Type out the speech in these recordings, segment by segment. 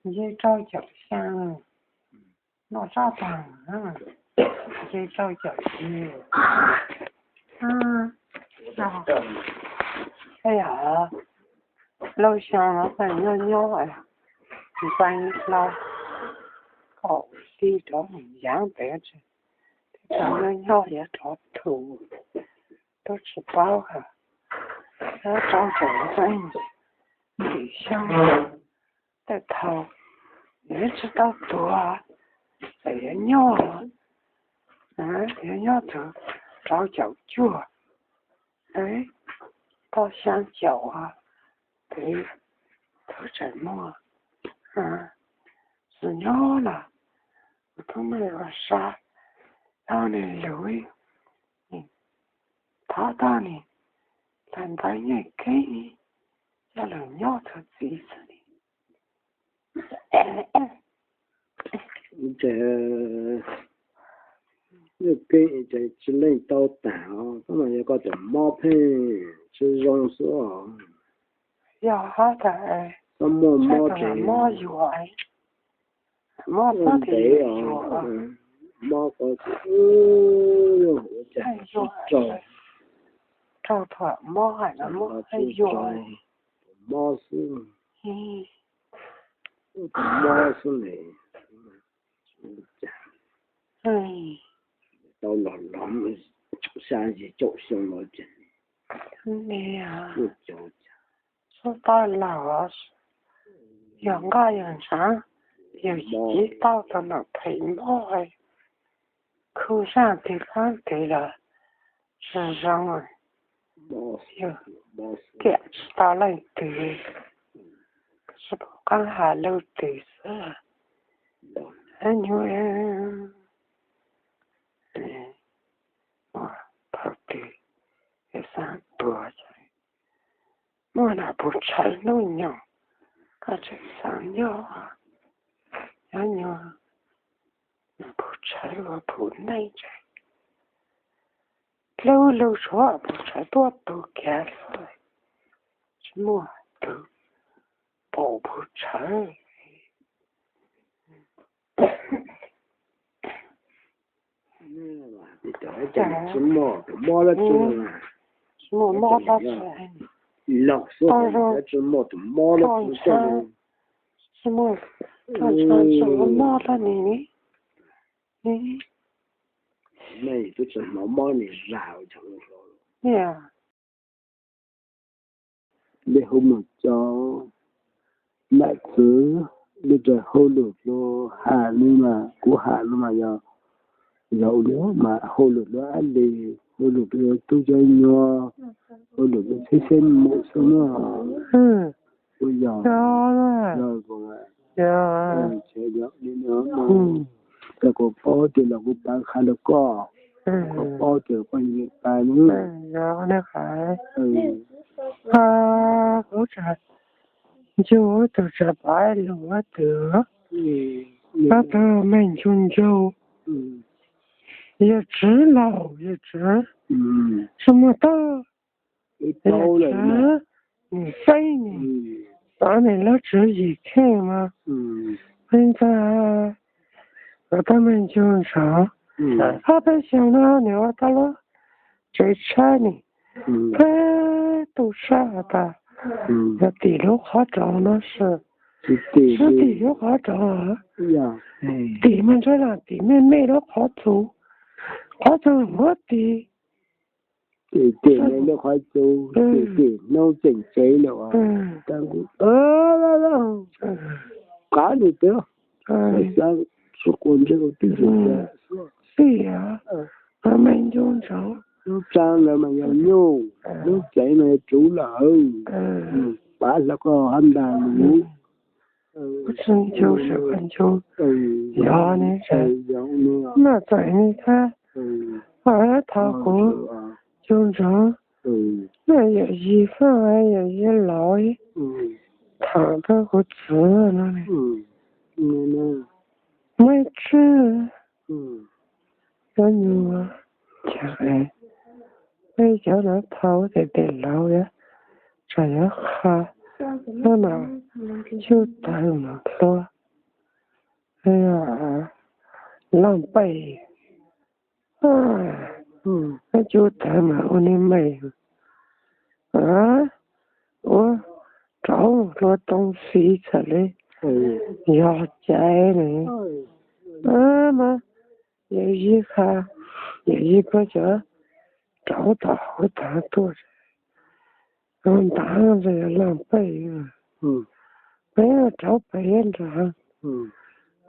Yej rau caum xyaa, noj sab taag, yej rau caum xyoo. Yog lub xyoo no nyob nyob, npee hlo, kom tij rov mus yaav pem, tij rov nyob nyob yuav rov thum, tub tsis paub hab rau caum xyoo. Tej thaum yuav tsis tau tuag, txawm yuav nyob, yuav nyob txug rau caum cuaj, tau xyaa caum, peb tub tseem muaj txug nyob los, kuv tub mej ua sa tau nwg lug, thov tau nwg tag ntawd nyeej keeb, coj lug nyob txug txiv xwb. Nyeej keeb ces tsis leej tau taag os, koj mas yog koj cov mob pheej tsis zoo xwb os. Yog hab tas, koj muaj mob ces mob yuag, mob ntev os, mob ko ces ua cas tsis raug, raug thuam mob hab mob yuag, mob xwb, mob xwb ne. Tau los los xya yim caum xyoo los ces tau laug, yog nqaj yog ntshaav, yog yim tau tau nam phem mob, khu zaj twg qaab twg los tsis zoo, yog tiam tsis tau leej twg, tsis pum qaab has lug twg xwb. Hab nyuaj, thaum twg xaav tuag, muaj nam pug tshawv hnub nyoog, koj tseem xaav nyob, nyob nyuaj, nam pug tshawv ua pum neej tseeb. Dleb lug tshuav pug tshawv tuaj tug kiag xwb, tsis muaj tug pum pug tshawv. Tsis muaj mob dab tsi, los xwb, tsis muaj tus mob dab tsi, tsis muaj, tsis muaj mob dab tsi. Nej twb tsis hnov mob ni zag. Li hu mus cov nam txwv, li ras hauj lwm hluas has li mas kuv has no mas yog, yog ua mas hauj lwm hluas ab li, hauj lwm hluas tub cov nyuag, hauj lwm hluas txheeb txheeb mum xwb na. Kuv yog, yog, yog, kuv paub tias los kuv pav qha rau koj, kuv paub tias koj yeej pav ne. Kuv tsa, ncu tus tsa pav lug ua tug, tab tug Meej Ncu Ncu, yawg Tswv Laug, yawg Tswv, tsis muaj tag, yawg Tswv, nws xeeb nws, xav nws lub tswv yim kheej mas, peb ntxawg, kuv tab Meej Ncu Ntshav, ob peb xyoos no nws ua tau lub tsev tshab ni, peb tu sab has tas, yog tim lub qhov rooj no sib tim lub qhov rooj, tim mas ntshe los tim me me lub qhov txug, qhov txug muab tim, tim lub qhov txug, tim hnub tseem tsev lawm, qab nws twb xav su quas ntseg ua tib xwm, xij, Meej Ncu Ntshav, lub tsaa lawm mas yog nyuj, lub cev mas yog tsuv lawm, pav hlo koj hab ntag lug. Kuv tsis ncu sawv, kuv ncu yog ne, noj txais ne thab, thaum kuv Ncu Ntshav, noj yawm yij Faaj, yawm yij Lauv, thaum tau kuv txwv no, muaj ib txhij cov nyuag, peb cov no thaum tes tes laus yuav, tsam yuav qha, no mas cub tawg mas plhuav, Laj Pej, cub tag mas ua niag me, ua rauv hlua too xis txham li, yog caiv ne. Mas yawm yij qha, yawm yij puag cov rauv tom hauv tag tuaj, ntawd yog Laj Pej, peb rauv pem nrad,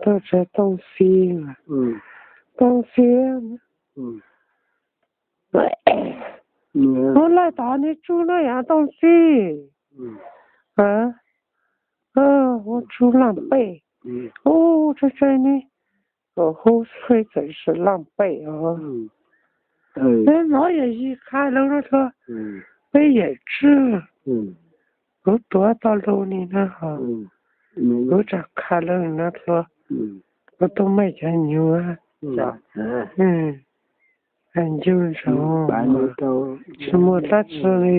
tuaj txog too xis, too xis. Hnub lawm tod niag tsuj no yog too xis. Ua tsuj Laj Pej, ua tsuj tsuj ne, kom hu xwb txawm tsis Laj Pej os. Peb hnov yawm yij qha lus no hlua, peb yawm tswj, kuv tuav tau lus ni no ho, kuv tseem qha lus no hlua, kuv tuaj meej cov nyuag, ncu ntsoov, tsis muaj dab tsi li.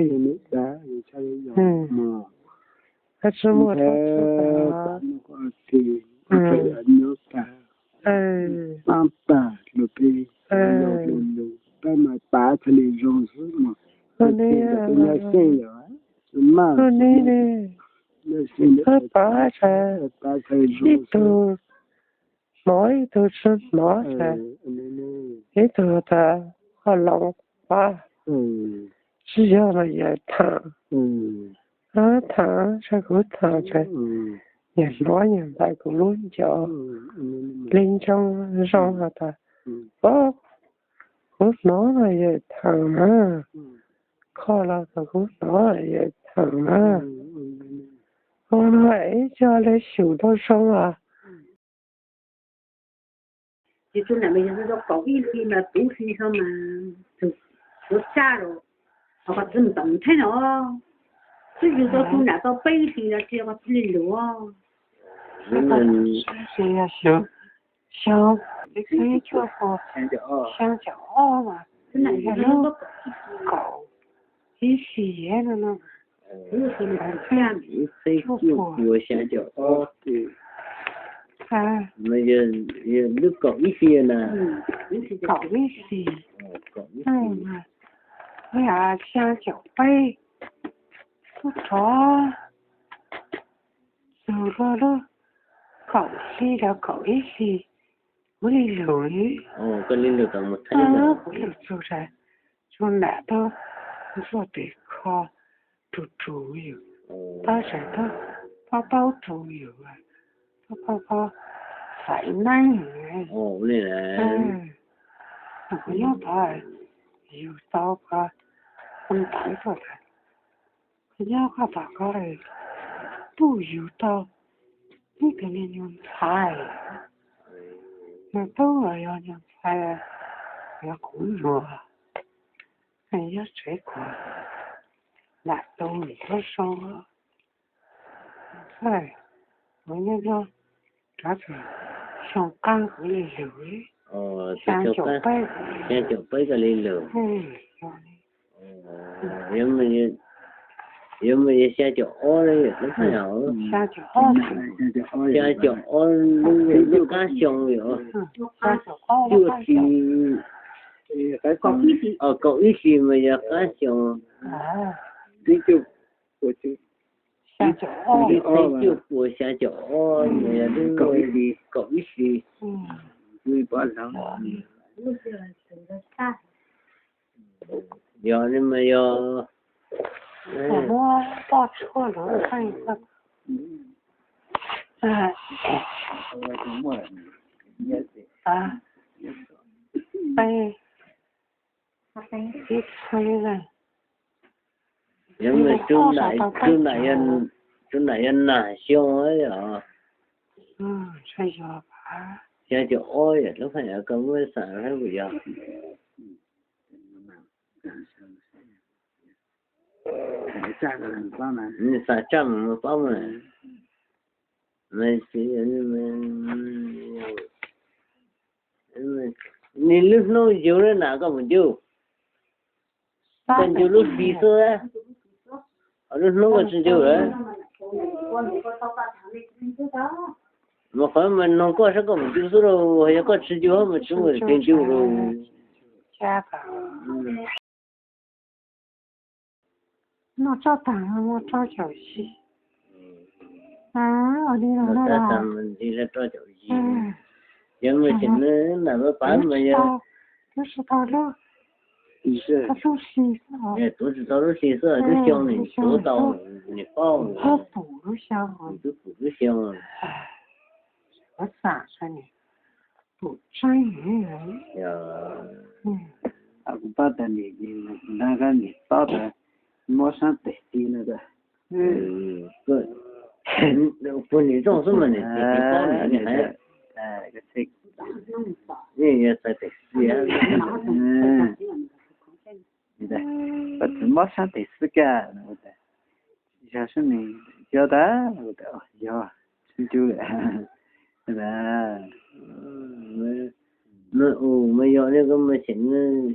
Tsis muaj dab tsi. Ua ne, ua ne, pab txhais ib tug hnov ib tug tsis hnov txhais, ib tug tas ho loo pab, tsis yog mas yawm thaam, thaam txhais kuv thaam txhais, yawm hnov yawm ntais kuv lub ncauj, li ntsoov zoo has tas, o, kuv hnov mas yawm thaam na, kho los tas kuv hnov yawm thaam na. Ua no ib co li xyum tau zoo as. Ces tus nam mas yog tau kaum ib hlis mas puv hli ho mas txug tuav tsaj los, ho qhov txwv ntoov thiab no, twb yug tau tus nam tau peb hlis los tsis yog qhov twg li luag. Xyoo, xyoo, xyoo cuaj puas xyaa caum ob mas, yog lub kaum ib hlis no no. Ib txhiab cuaj puas xyaa caum ob, yog lub kaum ib hlis na. Kaum ib hlis, xyaa caum peb, tub rov txug lub kaum hli los kaum ib hlis, kuv li lug li, kuv lug txug tsa, tsuas nam tau ntxuaj tes kho rus rus yus, pab tsa tau, pab paub rus yus, pab pab pab xaiv neeb. Kuv nyob tod yus tau ko, ntawv tuaj tas, kuv nyob koj tom ko, tuj yus tau ib tug niag nyuag ntxhais, nyuag tub los yog nyuag ntxhais, yog kuv nyuag, yog tsev kuv nam tau ntxhais zoo, kuv nyob nyob rov txug xyoo qaab kuv li lug, xyaa caum peb, xyaa caum peb koj li lug. Yuav muaj yog xyaa caum ob, xyaa caum ob lub, lub qaab xyoo yom, cuaj hlis, kaum ib hlis mas yog qaab xyoo, ib txhiab cuaj puas xyaa caum ob mas yog lub kaum ib hlis. Yog li mas yog, yog mas tub nam, tub nam yog nag xyoo yog, xyaa caum ob yog lub phaaj yog koj muab xaam saib puas yog. Nws xaam tsaj mus paub mas, nws lub hnub yug lawm na koj mus ncu, koj ncu lub hli xwb, lub hnub koj tsis ncu lawm. Mas qhov mas noog koj saib koj mus cug xwb lauj, yog koj tsis cug mas tsis muaj teev cug lauj. Noj tso tag, noj tso caum zis. Ua li no na. Yog mas tseem nws nam pav pav mas yog tuav tsis tau lub hli xwb, lub xyoo nws tuav tau, nws paub, nws twb pum lub xyoo. Kuv xam sab nim pum tseeb. Kuv pab tas nim, nim tob tas mob sab tes ti no tas. Puag nim zoo xwb mas nim tis paub nim hais. Yeej yog txais tes xwb. Koj tsis mob sab tes xwb kaj no. Yog sab nim yog tas, yog, tsis cub lawm. Mas u mas yog li koj mas xyem,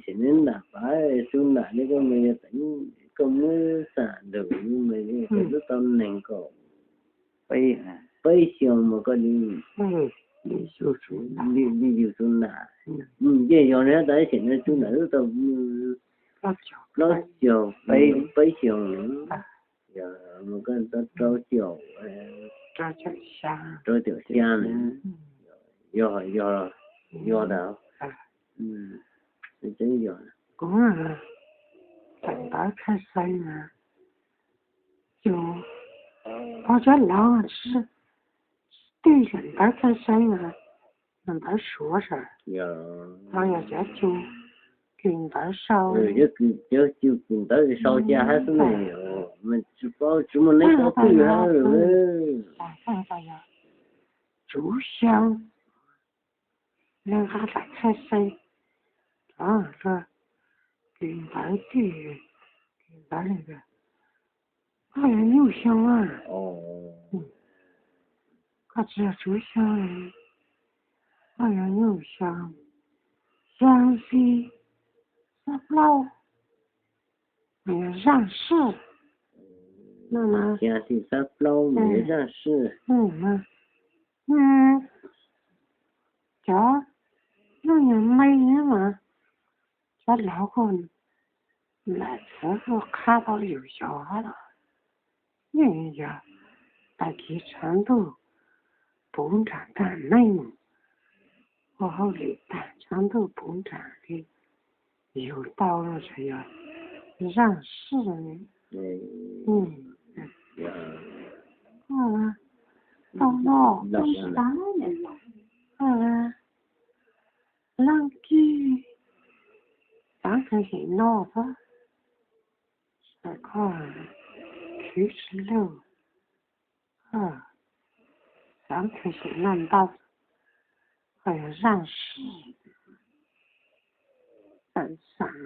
xyem neb nam pav su nam li koj mas yog tas koj muab xam ntawm mas koj twb tau nees nkaum peb xyoos mas koj li, li yug su nam. Ces yog li tas xyem neb su nam twb tau plaub xyoos, peb xyoos, yog mas koj tau rau caum, rau caum xya na. Yog, yog, yog tas. Tseeb yog. Kuv tseem ntawv khai xeeb na, cug, ho cov laus tsis, tsis tij tseem ntawv khai xeeb na, ntawv suav sas, ho yog cov cug kws ntawv sau, cov cug kws ntawv sau xya hab xwb ne, tsis paub, tsis muaj neeb paub twj hab. Tsuv xyoo, nqa daim khai xeeb, rov luag kws ntawv twj, kws ntawv li, koj yuav nyuj xyoo a, koj tsis yog tsuv xyoo, koj yuav nyuj xyoo, xyaa xi xab plaub, zaaj sij, xyaa xi xab plaub, zaaj sij. Cov nyuj yog me mas cov laus kuj lam txawv kuj qha tau yus xyov los, yeej yog tag kis tshav ntuj puv nram tag neej, ua hauj lwm tag tshav ntuj puv nram li yug tau no tsuas yog zaaj sij. Tau no, leej kib, xaav kawg xim no xwb, koj khwv tsis lug, xaav kawg xim no ntau, koj yog zaaj sij, xaav xaav,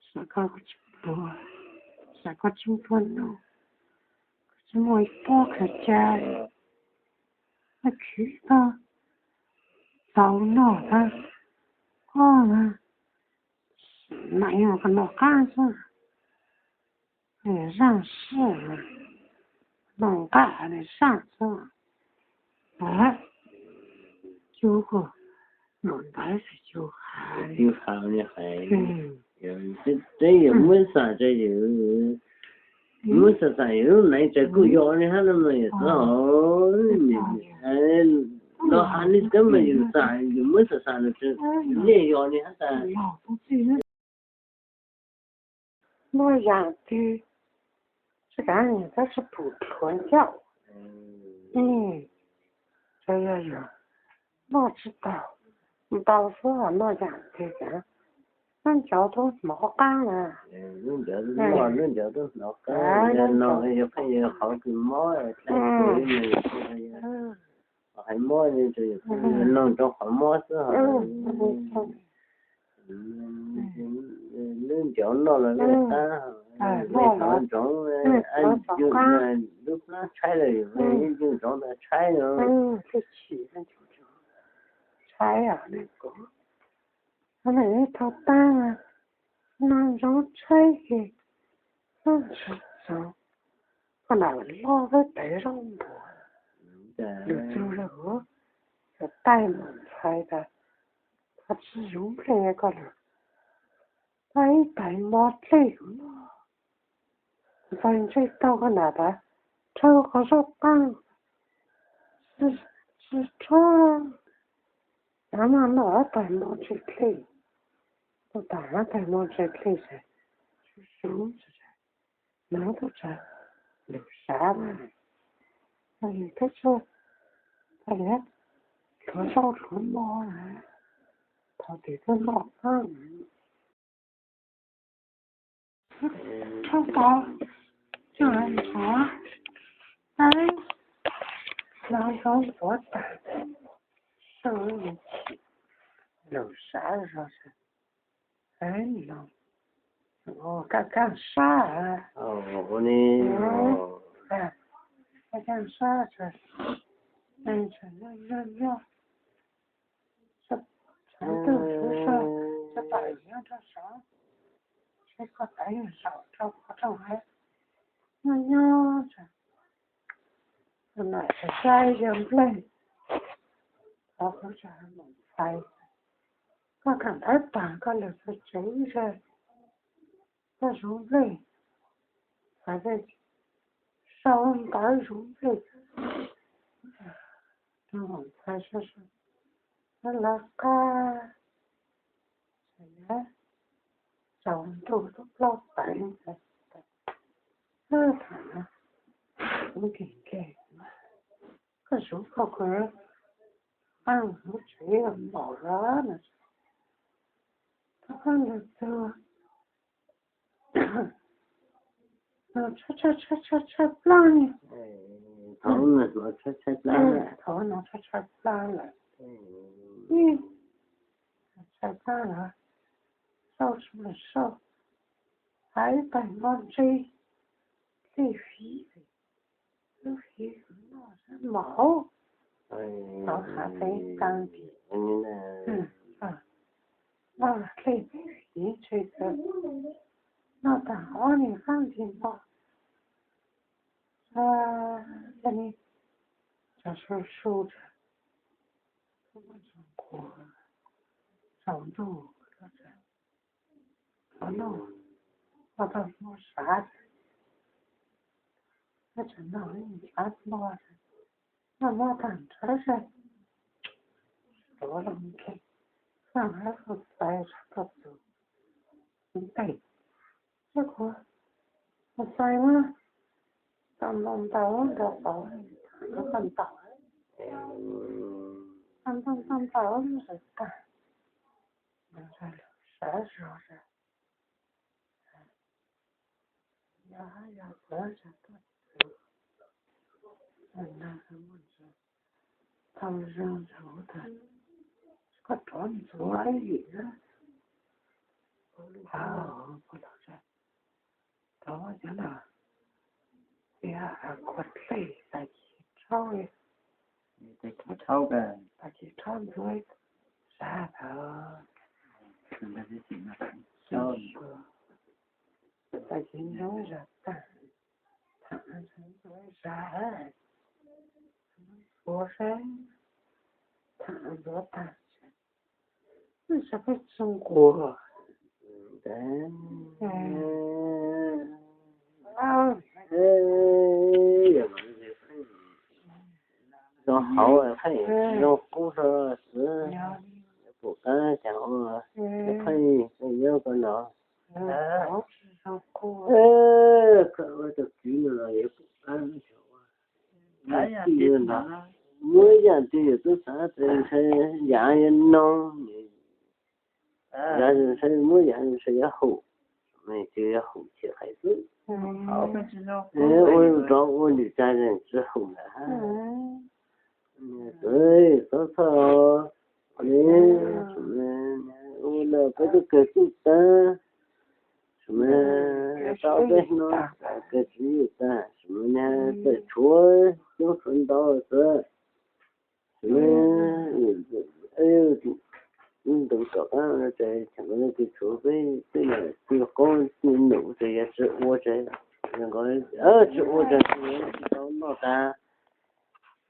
xaav koj tsis pluag, xaav koj tsis pluag no, koj tsis muaj ib pob khaws ca, koj khwv tau txaus noj tag, koj na, mam yog koj noj qab xwb. Zaaj sij, noj nqaj li zaaj xwb. Cub kuj mus ntawv xwb, cub hais, cub hais li hais, teb yog muab xam tsa yus, muab xam xam yus lub neev tsa kuj yog li hab no mas yus xav hov, los has li kab mas yus xam, yus muab xam xam los tsa, yeej yog li hab tas. Luag yaam twg tsis kav nim tab tsis pum dhuav ncauj, tsuas yog yus noj tsis tau, ntau xwb noj yaam twg kav, lub ncauj tub hnov qaab na, lub ncauj tub hnov qaab, yog no yog pheej yog qhov kws mob, hais mob, noog rau qhov mob xwb. Lub ncauj noj los lub qab, me qhov ntsoov, lub plab tshaib los yus yeej ntsoov tas tshaib no. Tshaib, ib tug taab no ntsoov tshaib ces tsis txaus, koj nam loj peb pem zaub npua, Lug txug lawm, taij Maum Ntxhais tas, koj tsi zuv nplej koj lug, taij ib tais mo dlej kuv noj. Ntxhais ntsej tau koj nam tas, rhawv qhov zaub qaab, tsi rhawv, naav noj ib tais mo ntseg dlej. Tau tas ib tais mo ntseg dlej ces zuv zuv, naav tub tsav lug sav mas, tub tsav, thaum li hluav zaub hluav mo, thaum twg tub noj qaab. Thaub tau, tsuag ntxuav, tab sis ntxuav tas, lug sav zog, kaaj kaaj sab, kaaj kaaj sab, tshaav tug suv sog, tshaav pam nyob rau saud, seb koj tawv zaum rau qhov rooj hab, nyob nyob, nam txhais saib yawg nplej, thov kuv tsa Maum Ntxhais, koj khaam ntawv taag koj lug txug tsev ib zag, koj zuv nplej, sau ntawv zuv nplej, Maum Ntxhais lawv qab, tsaus ntuj lub plaub teev, thaum no kuv nkeeg nkeeg, koj zuv koj kws qaab lug tsev maum lawm no, thaum koj lug txug, tshab tshab tshab plaab li, thaum no tshab tshab plaab lawm, tshab plaab lawm, sau tsi sau, hab ib tais mo ntseg dlej fiv, lub fiv noj sab maum, tov hav fev kaag kis, noj dlej peb fiv ntshe kawg, noj taag ob niag qaab kis noj, tsaus su su, tsaus ntuj, qhov no, qhov tau muaj sav, tsaus ntuj, sav npog, noj noj taag nrhawv seb, tuav loo nkeeg, noj hab koj txais koj txug ntej, seb kuv, kuv txais muab tau ntau ntau ntaus, thaam koj ntaus, tau ntau ntau ntaus, sav zog, yog hab yog kuv tsa tuaj txug, tau zoo ntxuav tas, koj rov ntxuav ib yim na, kuv lug tsa, rov cov no, tias khuav dlej tas kis rhaub, tas kis rhaub ntxuav zag thaum, tas kis ntxuav zag tag, thaam ntxuav zag, ntxuav seb, thaam ntxuav tag, seb peb tsi nquag. Zoo hauv pheej zoo qub so xwb, pum qab caag ua, pheej nyob ko no. Koj ua tau kiv no los yuav pum qab caag ua. Muab yaam twg yus tub xaav tas ntshai yaam yuav noo, yaam ntshai muab yaam ntshai yuav haum, ces yuav haum chiam qhais xwb. Ua rov ua lwm tag tsi haum lawm hab. Txhob txhawj, ua lawm peb tub kawg tub taag, tau peb hnub kawg tsis yug tag, txawm tshuav coob tshuav ntau xwb, ntawd tom qab ces tshuav peb tej yam tij qaub tij num ces yog tsi ua ces, tsi ua ces tsis tau noj tas.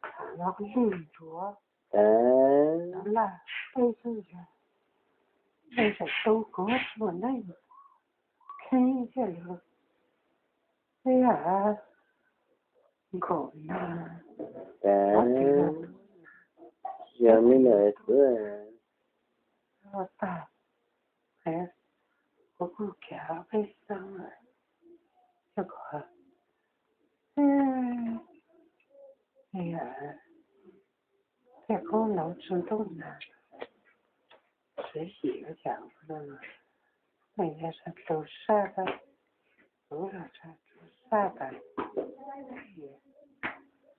Tham no lwj nruav, laj peb xwb, peb tseem tu kuv tsis muaj neej, kheev thiaj li, peb nkaum no, yog li ntawd xwb. Tag, kuv kuj khiav peb xeeb lawm, yog kom thiaj kub nuv tsis ntuj na, txiv yim ua cas ua no, tus saj tas, kuv los saj tas,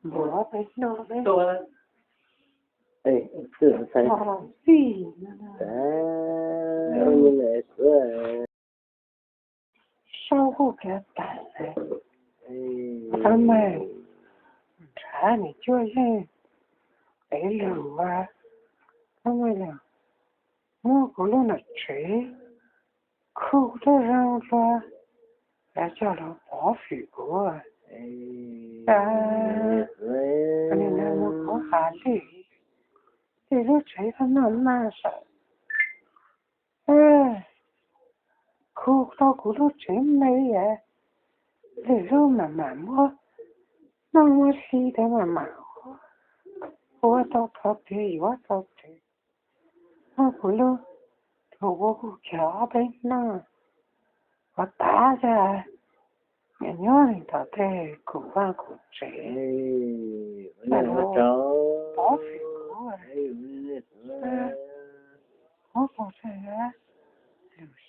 mus peb noj peb, tij no. Saub kuj khiav tas, tau mas nrhav niam cuaj yeej ev lug, tau mas yog muab kuv lub nom tsev khu tuaj zoo dua, coj los pov fwm kuv. Nim no kuv has lwj, lwj lub tsev tau noj nag saum, khu tau kuv lub tsev me, lwj lub mam mam muab noj muab hli tas mam mam ua tau qhov twg yuav tau twg. Muab kuv lub, kuv kuj khiav ob peb hnub, ua tav tas, nyob nyob li tom tej khum vaj khum tsev, pov fwm kuv, muab kuv lwm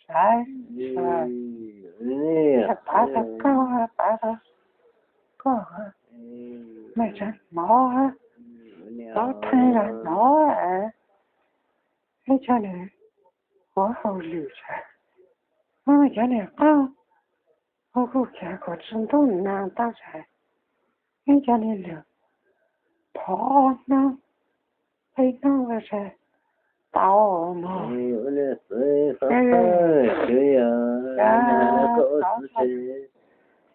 sab, tav tas koj, tav tas koj, mej tseem hnov, hnov theej los hnov, ib co niag ua hauj lwm, muab cov niag qauj, ua kuj khiav kom tsis ntuj nag tag, ib co niag lwm phov hnub, peb hnub ua tau no. Koj ua xwb ces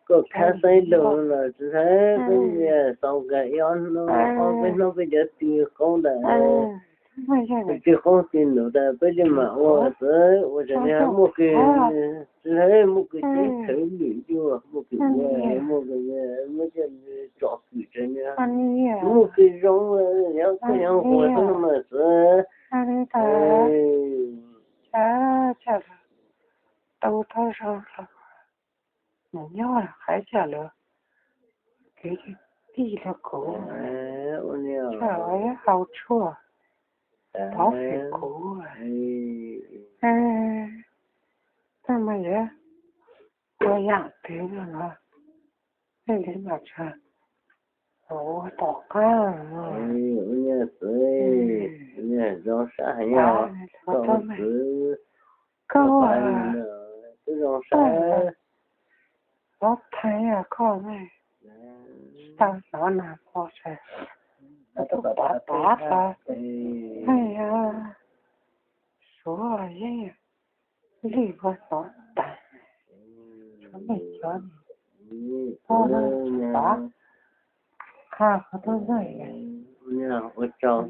koj khab xeeb laus los tsis hais, peb xaus nkag ib ob hnub, ob peb hnub peb cov tw qoob ntawd, tw qoob tw num tas peb li mam ua xwb, ua tseem muaj kws, tsis hais muaj kws teb khawv lwm yuav muaj kws ua, muaj kws muab coj tsom kwm tsev, muaj kws zoo, yog koj yog ua xwb no mas xwb. Tau tau zoo los nws nyob qhaiv coj lawm, kev tij rau kuv, hau tshuaj, pov fwm kuv, tag mas yog ua yam twg no los nej li mas tsa ua tom qab. Zoo sab heev, koj ua xwb, koj ua, twb zoo sab, koj theej koj ne, tau hnov nag hmo tsa, tub pav pav tas, nej suav yeej lwj ua hnov tas, suav nej cov, pav, qha qhov tub noj, ua tsaug,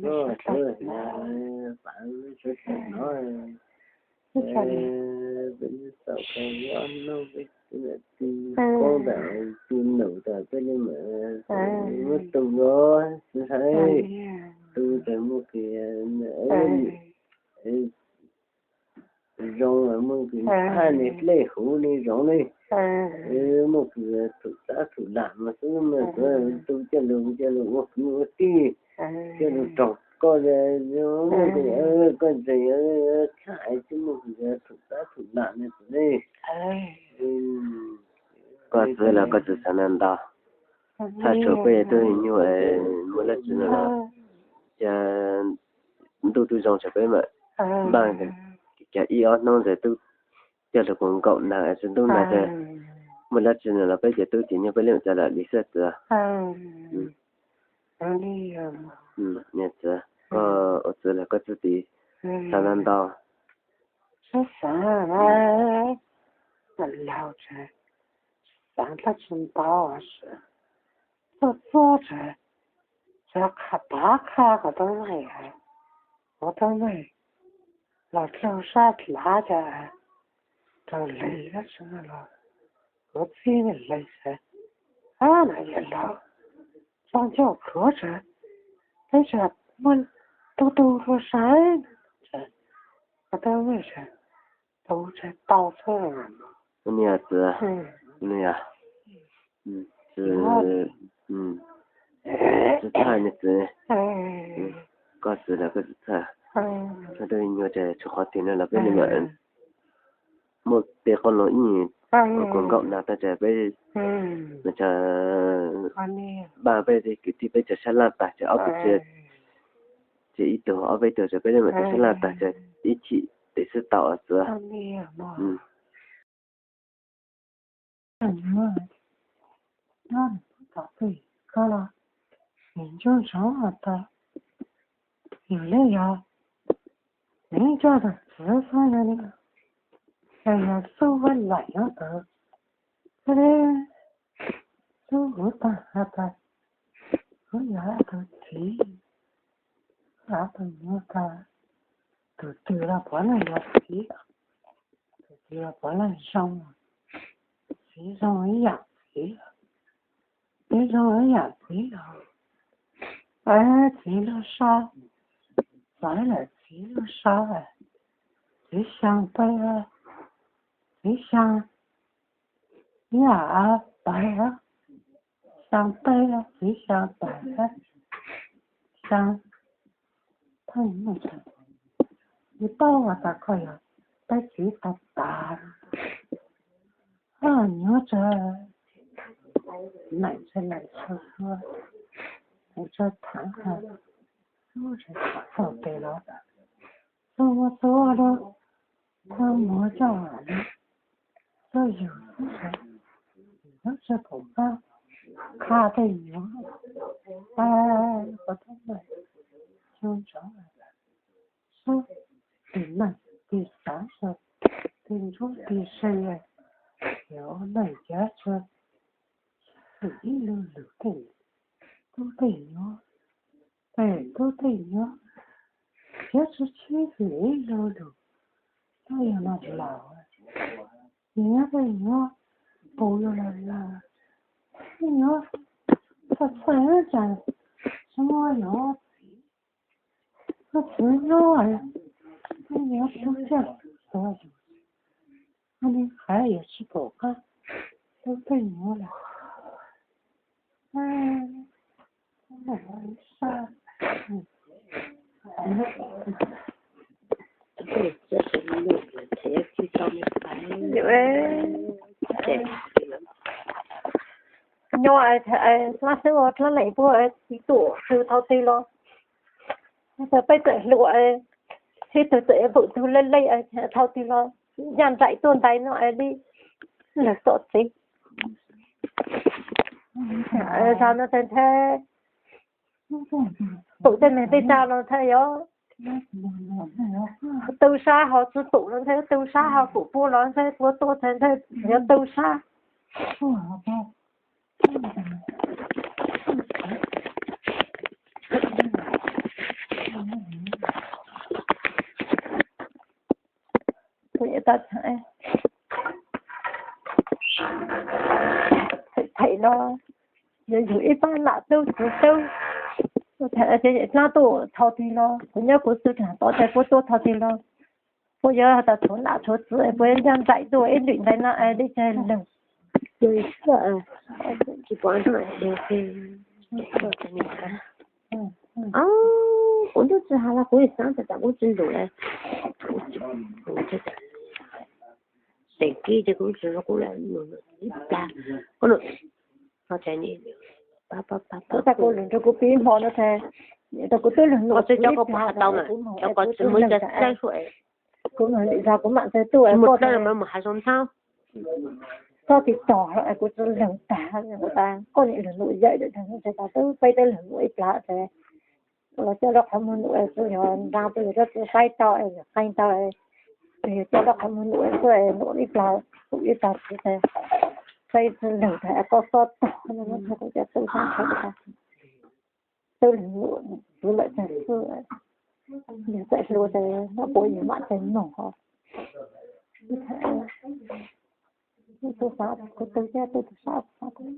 peb tsis tau kawg ob hnub, peb tw koob ntawm tw num tas peb li mam muab tu los tsis hais, tu tas muaj kws, zoo, muaj kws phaj ne dlej huv ne zoo ne, muaj kws thum tab thum lam mas xwb, muaj kws tu coj lug coj lug ua kwv ua tij, coj lug raug koj, koj ntseeg txhaj tsis muaj kws thum tab thum lam ne txawm ne. Koj txwv los koj txwv xav na ntau, txhaj tshuav peb tug nyuj muaj dab tsi no los, cas ntuj twb zoo tsam peb mam npaj cas ib ob hnub ntawd tub coj lug kuv nkaum nag tsis ntuj nag tas, muaj dab tsi no los peb cov tub ces nyuj peb li mam coj lawm li xwb txwv. Niam txwv, koj ua txwv los koj txwv tiv xav na ntau. Xav xav, laug tsev, xav dlaab tsi ntau, txuj txuj tsev, xav qha pav qha kom tau meej, kuv tau meej los dlug sab dlav cas raug leg dab tsi los kuv txib leg tsev, na yog laug txog ncauj khuav tsev, peb tsev muaj tug tug hlua sai, kuv tau meej tsev, tau tsev tau xwb. Niam txwv, niam txwv, txwv txhaj niam txwv, koj txwv los koj txwv txhaj, txhaj tau nyuaj tas tsis qhov twg no los peb li mam muaj tej qoob loo ib nyuag kuv nkaum nag tas tas peb, mas tas npaj peb kwv tij peb cov sab laj tag tas ob peb tsev, ces ib tug ob peb tug tas peb li mam cov sab laj tag tas ib chim tes xwb tau txwv. Nyob nws pub tau pem koj los nws ntsuag ntsoov has tas yus yeej yog nws ib co tus txwv xwb no li, yog xub vaj laim nyob tod, xub huv tag has tas kuv yog tus txiv, tus nyuam tas tus twg los puav leej yog txiv, tus twg los puav leej zoo, txiv zoo ib yam txiv, txiv zoo ib yam txiv os, txiv lub sab, xav lawm txiv lub sab, txiv xyaa peb, txiv xyaa ib yam pais, xyaa peb txiv xyaa pais, xyaa peb, yus paub has tas koj yog peb txiv tau tas, nyuam tsa neem tsa laim tsa xua, neem tsa thaav, txog tes los txog muaj txog lub, txog muag txog li, txog yus xwb, yus tsis pom qab qha tej nyuam, qhov thab meem xyoo ntsoov, sub tis neej tis xav, tis ntsuj tis se, yog ua neej cav tsa xwm ib lo lus tej tub tej nyuam, tej tub tej nyuam, thiab tsis txhib xwm ib lo lus, tub yog no laus, nyiam tej nyuam, pus yog no laus, tej nyuam txhaj txhaj cas tsis muaj yus txiv, koj txiv nyob, tej nyuam tub coj tuav yus, koj niag qhaiv yus tsis pom qab tub tej nyuam lawm. Nyob dlab xwb ua dlab leej puag txiv tuam txwv thaum twg los, peb txawm hluas, sib tw txawm pum tug lej lej thaum twg los, yaj nraim tuaj ntais no li lawv tom txiv. Zag no nthe, pum tej neeg tej tsa los nthe yog tu sab, ho tsis pum los nthe tu sab, ho pum puag los nthe puag tuaj nthe nthe yog tu sab. Them no yog yug ib pab nam tub txiv tub, dlaab tuaj thaum twg los kuv nyob kuv xwb, dlaab tod tas puab tuaj thaum twg los Puas yog tau tshuav nam tshuav txwv, puas yog nco ntxaim tuaj ib lwm ntawd no es li cas lawm. Tsis pom no, kuv ntuj tsis hais los kuv xav tas kuv tsis ntum lawm. Ces kib ces kuv tsis kuv ib plag, kuv tag kuv lwm nrog kuv pib hmo no tas, tau kuv twb lwm nuam cov ko kuv has tau mas cov ko tsis muaj cov xaib suab es kuv mam li zog kuv mam txawg tuaj mus dawb mas mus hav zoov nthaub. Koj tiv tog kuv tsis lwm tag, kuv tas koj nim lwm nuam yawm lawm tas, tas twb peb twb lwm nuam ib plag tas los coj lub qhov muag nuam tsis yog nra tsis yog koj tsis saib tau es yog qee tau es yog coj lub qhov muag nuam xwb nuam ib plag, tus ib plag tsis tas peb tsis lwm tas koj xob tog no, kuv cov tub sab ntshaw tas twb lwm nuam txwv lawm tas xwb, yog txawm hlua tas no puas yog mam txawg nug ho. Tus xav kuv twg thiab tus xav xav kuv.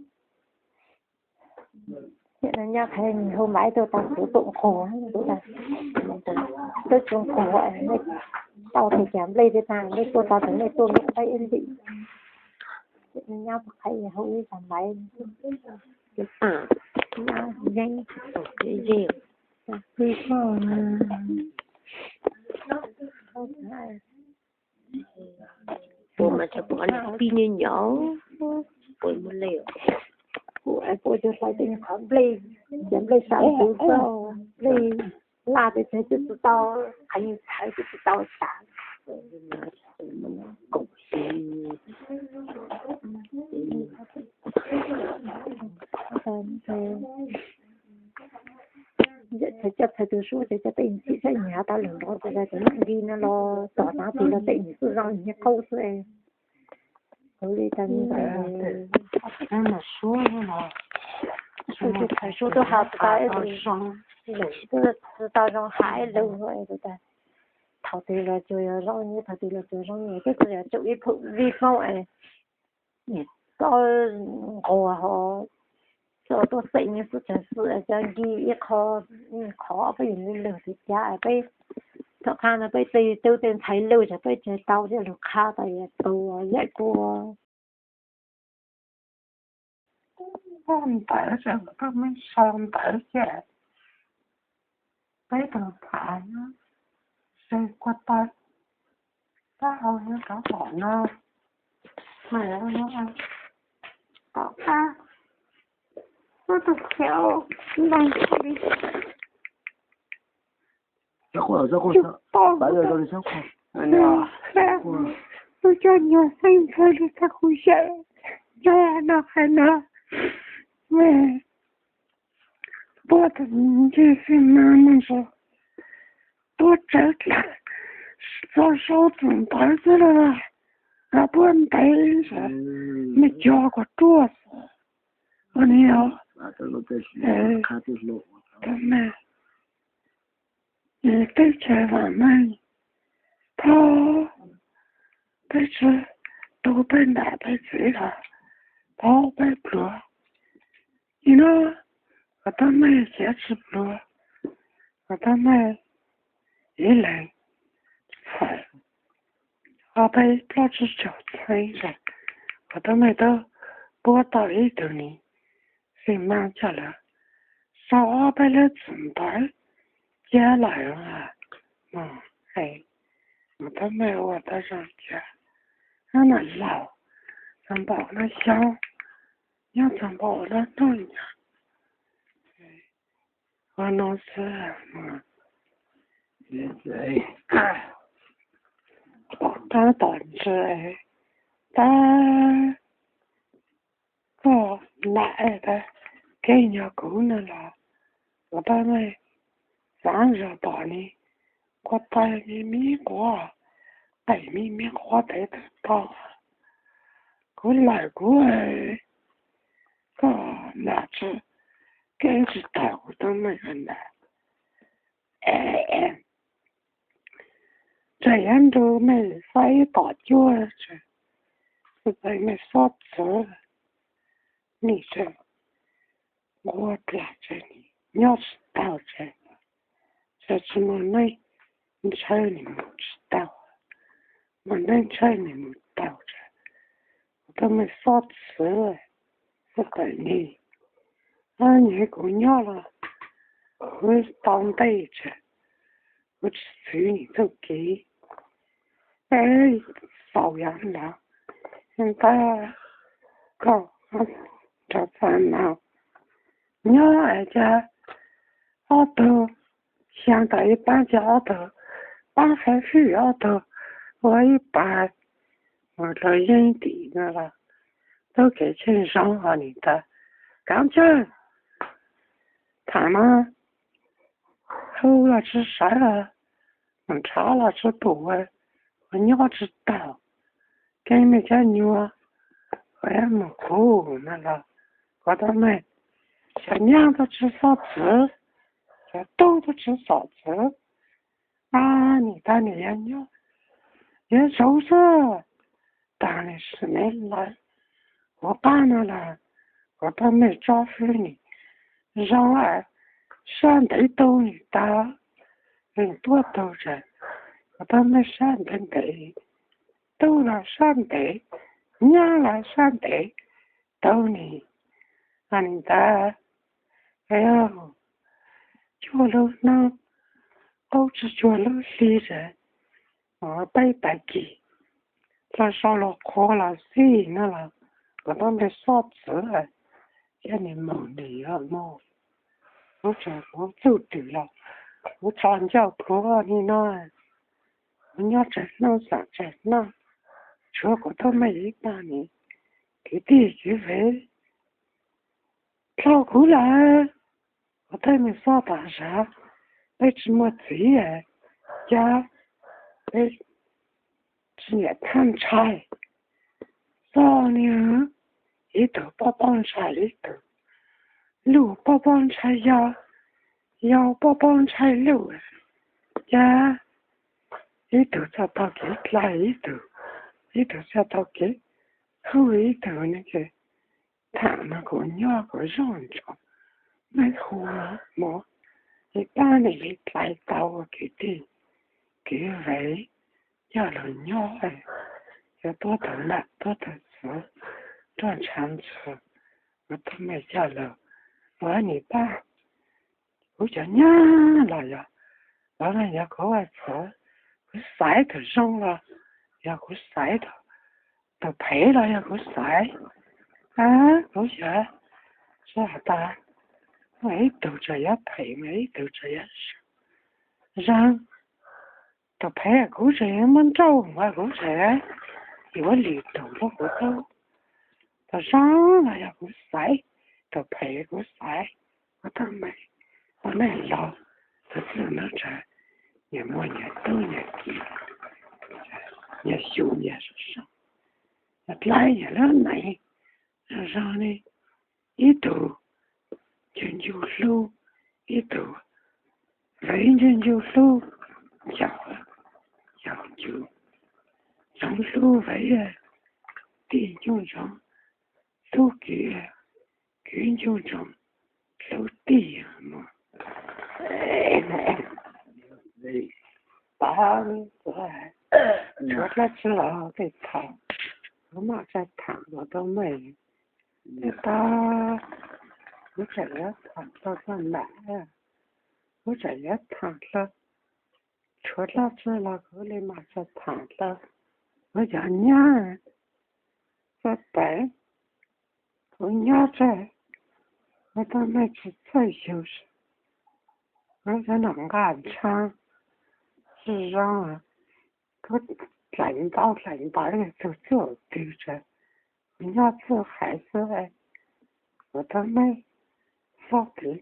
Niam no nyob qhov nws hu Maiv tuaj tau kuv tus nquag, kuv tas twb tsis nquag, nej tau tus cas nplej thiab tas nej tuaj tau tus nej tuaj nplej ib lim. Nyob qhov hu ib tas Maiv, nyob yeeb, yeeb. Puas mas cov puas pib nyuj nyom, puas muaj lej. Kuv puas cov hlais tej qhov nplej, cov nplej sam tus txoj nplej laj tej txhais twb tsis tau, qhov yeej txhais twb tsis tau sam. Cov txhais tus suab ces cov tej txhim saib nyias tau lwm nrov ces cov nqi no los tom tav tis los tej nyias xwb zoo nyias qaub xwb. Kuv li tas mas suab, txhais suab tuaj has tas zoo, tsis tau zoo hais lus, thaum twg los tsuas yog zoo nyias, thaum twg los tsuas zoo nyias, twb tsis yog tsum ib phum vij Hmoob es txhob nquag ho txhob tuaj xeem nyias xwb, txhais xwb cov nqi ib qho, qhov peb yog li lwm tiag cas peb thaum qab no peb tej tub tej ntxhais lug ces peb tseg tau coj lug qha tas yog tus yam kuv ntawd, peb me sau ntawd ces peb tus phav se kua tau tab hau nyob rov tom no, mas tom qab muab tus khiav nta li. Tus coj nyuag xeeb ntxhais li txog kuv yawm, no hais no, puab tus ntsej xwb mas mus ntso, tuab tsawv dlawg, txog sau txog ntawv xwb los puab ntev, me cov kuv ruaj xwb. Ua li os, teb chaws vam meej, thov peb tsi tu peb nam peb txiv los thov peb pluag. Nim no kuv tab meeg xav tsi pluag, kuv tab meeg ib leeg txhawm ob peb plaub tsib caug txheeb, kuv tab meeg twb puab tau ib tug ni xij maab coj lawm, sau ob peb lub txim ntawv cab lawm mus es kuv tab meeg ua tau zoo cas, nyob nam laus txog npaum no xyoo, nyob txog npaum no ntuj nyab, ua no xwb. Tab tom ntsia tab koj nam es tab kev nyog kuv no los kuv tab meeg xav zog tom ni, kua tais me me quav, qeim me me quav tev tag tog, kuv lawm kuv, koj nam tsi, kev tsis tau kuv tab meeg nam. Tseem yuav nrug mej faib tom cuab, tseem mej xob txwv, nim tseem nquag plag tseem nyob tsis tau, tseem tsis muaj neej ntshaw nim mus tsis tau. Mas neej ntshai nim mus tau tsa, kuv tab meeg xob txwv, xob tawm nig, nyiam kuv nyob los kuv tau ntej tsa, kuv tsis txwv nim txuj kev. Xaus yav ntawd, ntawd koj nrog txaj no nyob es cas ob tug xyaa tas ib paab ces ob tug paab qhov fwj ob tug ua ib pas mus rau yeeb tim no los tub kev tsheej zoo ho nim tas kaav tsawg. Thaam no hu los tsi sawv los, mus nrhav los tsi pum, ua nyob tsi taug, keeb mej cov nyuas ua mus kuv no los kuv tab meeg, cov nyaab tab tsi xob txwv, cov tub tab tsi xom txwv, nim tas nim yog nyob yog zaum xwb, taag nim sim neej lawm. Kuv qaab no los kuv tab meeg tsob fwb nim zoo, sab ntev tug nim tas, nws tuab tug tsa, kuv tab meeg sab ntev ntev, tub los sab ntev, nyaab los sab ntev, tau nim, nim tas, cuag lub hnub, qaub tsi cuag lub hli tsa, mus peb pais kis, txog sau los qhuav los xij no los kuv tab meeg xob txwv, cov nim mus nim yog mus, kuv tseem kuv txuj twm los kuv tso ncauj pluav nim no, kuv nyob tsam hnub xaam tsam hnub, tshuav kuv tab meeg ib pab nim kwv tij kwv vev dlhau kuv lawm. Kuv tab meeg xob tas zag, peb tsi muaj txiv, cas peb tsi nyiam thaaj ntshai, xob ni, ib tug pab paub ntshai ib tug, luj pab paub ntshai yawg, yawg pab paub ntshai luj, cas ib tug txhaj tau kev dlai ib tug, ib tug txhaj tau kev hu ib tug ne. Thaam no kuv nyob kuv zoj ntsoov, mej hu mov, ib pab nim li dlai tau ua kwv tij kwv vev, coj lug nyob, yog tuab tug nam tuab tug txwv, nroj ntshav ntxhw, kuv tab meeg coj lug ua nim pab. Kuv cov nyaab los yog, los yog kuv ua txwv, kuv xaiv tug zoo los yog kuv xaiv tug phem los yog kuv xaiv, kuv xav tas ib tug tseem yuav phem mas ib tug tseem yuav zoo. Tug phem kuv tseem yuav muab nrauj mas kuv tseem yuav lwm tug rau kuv tau. Tug zoo los yog kuv xaiv, tug phem kuv xaiv. Kuv tab meeg ua neej laug, tug txwj nuav tseem nyias muaj nyias tub nyias kiv, nyias xyu nyias sab, nyias dlaib nyias lub neej zoo zoo li. Ib tug ncu ncu hlub ib tug, vev ncu ncu hlub, xyaum xyaum ncu, ntsoov hlub vev, tij ncu ntsoov hlub kwv, kwv ncu ntsoov hlub tij. Pab, tshuav dlaab tsi los tej thaam, kuv maj tsa thaam los tau mej. Tej pab, kuv tseem yuav thaam tau txog nam, kuv tseem yuav thaam dlawg, tshuav dlaab tsi los kuv li maj tsa thaam dlawg. Kuv cov nyab txawj pem, kuv nyob tseg, kuv tab meeg tsis txawj yug, kuv cov nom nqaj ntshaav tsis zoo, kuv dlaim ntau dlaim ntawv tug txuj twg tsa, kuv nyob txuj haiv xwb, kuv tab meeg xob twv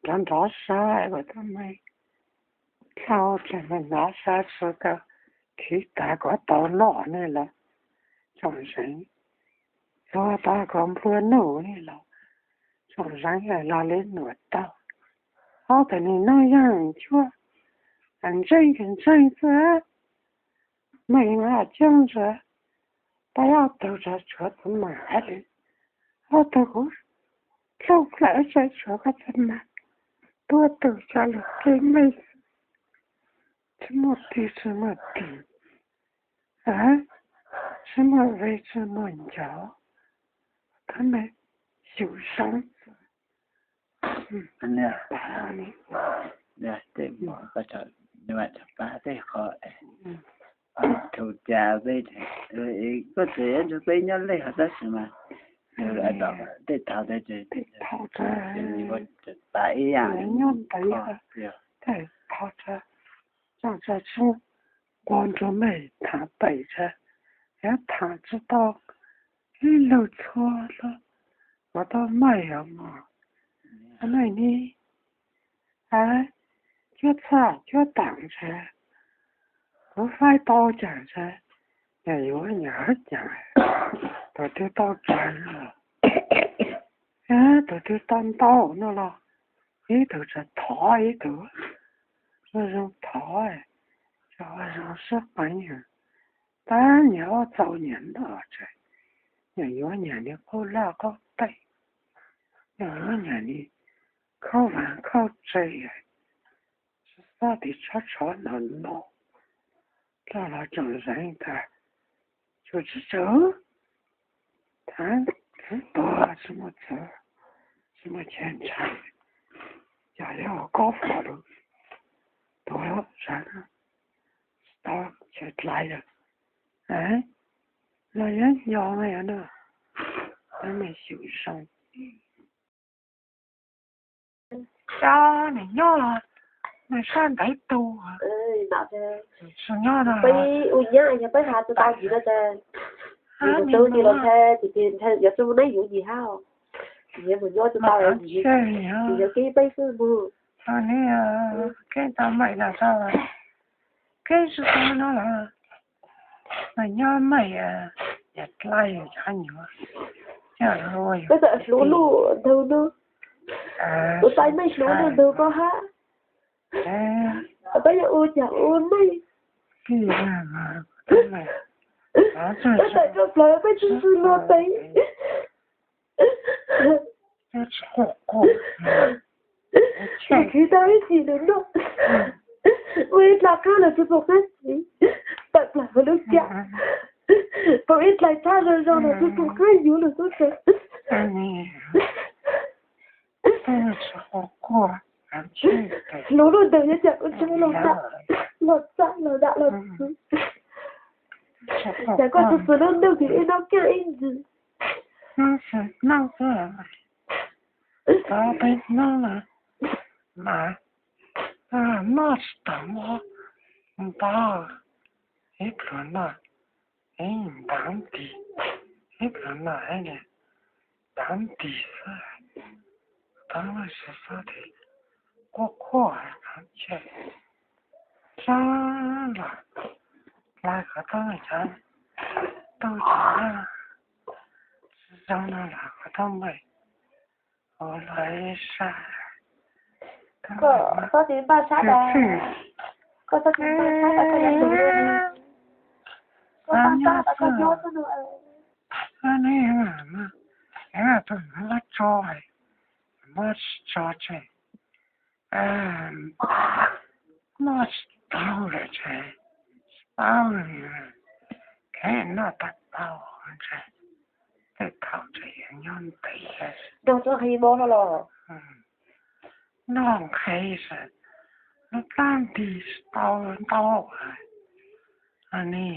nrov nrov sab, kuv tab meeg dlhau tseem meeg nrov sab tsi tau, khwv tas kuv tau noj ne los tsoom zeev, txuag tas kuv nplua nuj ne los tsoom zeev los li nuam tau. Ob tug nim no yeej cuab ntseeg ntseeg xwb, mej mas coob ntsa, peb ob tug tsa tshuav txiv mas hab li, ob tug kuv dlhau plaws tsa tshuav koj txiv mas, tuab tug tsa lug qe mej xwb, tsis muaj twg tsis muaj twg. Tsis muaj ve tsis muaj ncov, tab mas xyum zoo. Tej qho, tus cas peb, koj tseem yuav nrog peb nyob lej hov tab sis mas tej thaum tas ib yam nyob ntev, tej thaum tas tsis nquag nrog mej tham pem tsa, yuav tham tsis tau ib lug txhua lug, kuv tau mej os mog. Nej ni, cuab txhaj cuab taam ntsa, kuv faib tau caag ntsa, yog yuav nyam hab caag, tug twg tau tsaug, tug twg tau ntau no los ib tug tsa thov ib tug, ua zoo thov, tsa ua zoo sab qeev, tab nyam ua txaus nyam noj tsa, nyam yuav nyam li qub laj qub teg, nyam yuav nyam li khaub vaag khaub tse, tsi xob tis tshov tshov no no, loj los tseem zeev tas, tsuas tsi tsaug, thav txwv tuag tsi muaj txwv, tsi muaj chaw ntshaw, yog yog kob fom lug tuag zag, tsis tau chaw dlai lawm, los yuav nco no, tab mas xyum zoo. Tso, nws nyob los nws sab ntev tu, tsis nyob no. Peb ua nyab yog peb has tsis tau ntxiv no tas, tus twg los nthe, tus twg nthe yuav tsis muaj neeb yuav nyias hab, nyias mus nyob tsis tau, nyias keeb peb xwb mus. Keeb tau meem no tso, keeb tsis tau no los nyob meem, yog dlai yog nyuaj, peb txawm hluas luj ntug no, ua tais meej hluas luj ntug ko hab. Peb yuav ua cas ua meej, peb tawm koj plawv peb tsi tsi luag tes. Nws khwv tau ib chim nws noj, ua ib dlaim qaab los tsi pum qaab ntxiv, tawm plaws hauv lub caj, pum ib dlaim tshab zoo zoo los tsi pum qaab yuav lug tub tsav. Hluas luj ntug yuav cas ua tsaug los dam, los txaj los dam los txwv. Cas koj tsi txwv lub ntuj tis ib nub kaaj ib ntsis. Noj xwb, tau peb nub na, mas noj tsis tau mob ntau, ib pluag noj ib ntav nti, ib pluag noj ib ntav nti xwb, tau lub sij xwb tes quaj quaj tau tseg, txog los lawv qhov tau cov tub tsis zoo no los qhov tau npaum ua luaj ib sab. Koj txhob tis npaj sab tas, koj txhob tis npaj sab tas koj yuav mus luaj li. Koj npaj sab tas koj nyob xwb no. Neb tus muab tso, muab tso tseg, noj tsis tau lawm tseg, tsis paub li, kheev noj tau tau tseg, tej thaum tseg yuav nyob ntev, noj nqhis lawm, lub plab nti tsis tau ntau, nej